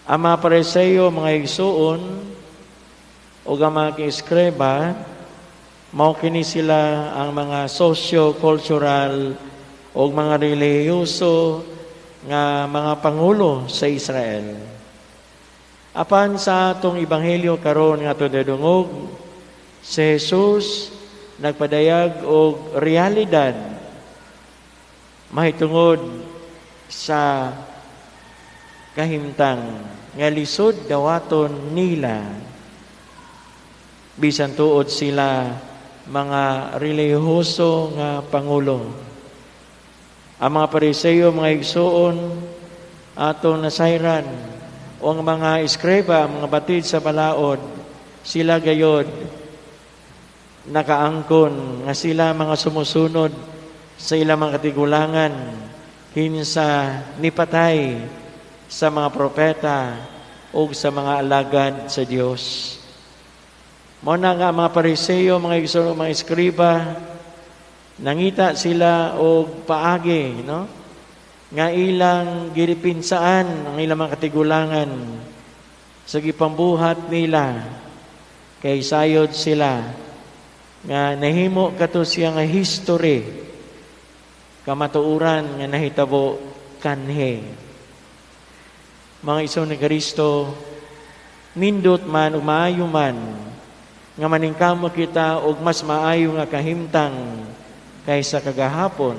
Ang mga Pariseo, mga igsuon, o ang mga eskriba, mao kini sila ang mga socio-cultural o mga relihiyoso nga mga pangulo sa Israel. Apan sa atong ebanghelyo karon nga atong nadungog, si Jesus nagpadayag og realidad mahitungod sa kahimtang nga lisod dawaton nila bisan tuod sila mga relihiyoso nga pangulo. Ang mga Pariseo, mga igsuon, atong nasayran, o ang mga eskriba, ang mga batid sa balaod, sila gayod nakaangkon nga sila mga sumusunod sa ilang mga katigulangan kinsa nipatay sa mga propeta o sa mga alagad sa Dios. Mao na nga mga Pariseo, mga igsoon, mga eskriba, nangita sila og paagi, no? Nga ilang gidepinsaan ang ilang mga katigulangan sa gipambuhat nila kay sayod sila nga nahimo kato siya nga history, kamatuoran nga nahitabo kanhi. Mga igsoon ni Kristo, nindot man ug maayo man nga maningkamot kita og mas maayo nga kahimtang kaysa kagahapon.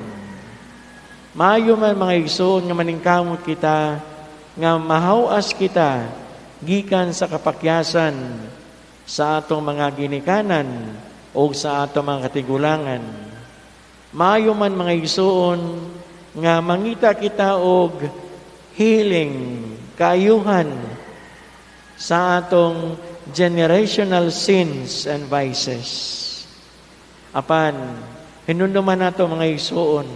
Maayo man, mga igsoon, nga maningkamot kita nga mahawas kita gikan sa kapakyasan sa atong mga ginikanan o sa atong mga katigulangan. Maayo man, mga igsoon, nga mangita kita og healing, kaayuhan sa atong generational sins and vices. Apan, hinumduman nato, mga igsoon,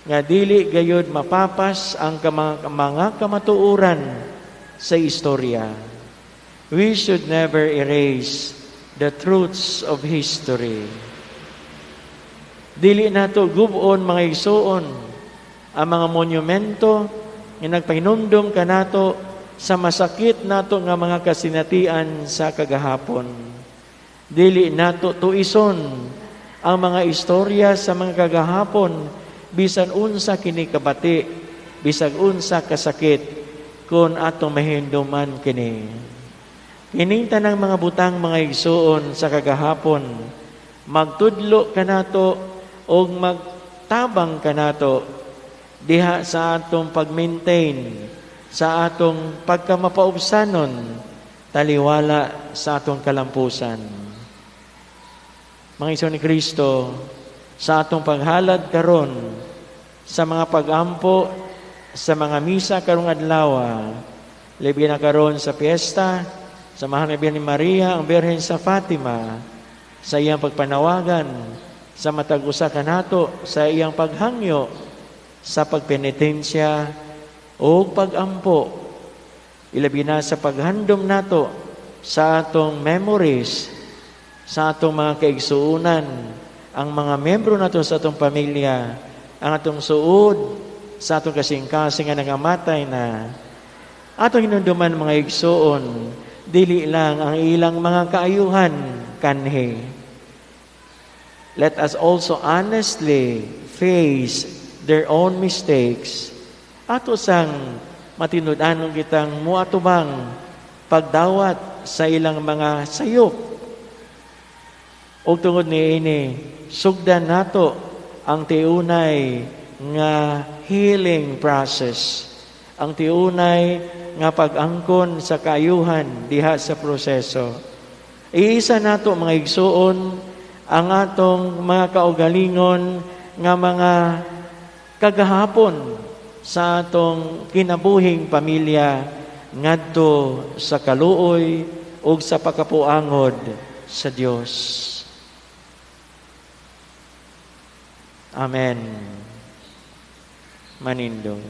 nga dili gayud mapapas ang mga kamatuoran sa istorya. We should never erase the truths of history. Dili nato gub-on, mga igsoon, ang mga monumento nga nagpahinumdum kanato sa masakit nato nga mga kasinatian sa kagahapon. Dili nato tuison ang mga istorya sa mga kagahapon bisan unsa kini kabati, bisag unsa kasakit kung atong mahinumduman kini. Kining tanang mga butang, mga igsuon, sa kagahapon, magtudlo kanato og magtabang kanato diha sa atong pag-maintain sa atong pagkamapaubsanon taliwala sa atong kalampusan. Mga igsoon ni Kristo, sa atong paghalad karon sa mga pagampo sa mga misa karong adlaw, labi na karon sa piyesta sa Mahal na Birhen ni Maria, ang Birhen sa Fatima, sa iyang pagpanawagan sa matag usa kanato sa iyang paghangyo sa pagpenitensya o pagampo, ilabi na sa paghandom nato sa atong memories sa atong mga kaigsuunan, ang mga membro nato sa atong pamilya, ang atong suod sa atong kasing-kasing nga nangamatay na, atong hinumduman, mga igsuon, dili lang ang ilang mga kaayuhan kanhi. Let us also honestly face their own mistakes. Ato sang matinud-anon kitang muatubang pagdawat sa ilang mga sayop. Ug tungod niini, sugdan nato ang tiunay nga healing process, ang tiunay nga pag-angkon sa kaayuhan diha sa proseso. Iisa nato, mga igsuon, ang atong mga kaugalingon nga mga kagahapon sa atong kinabuhing pamilya ngadto sa kaluoy ug sa pagkapuangod sa Dios. Amen. Manindog.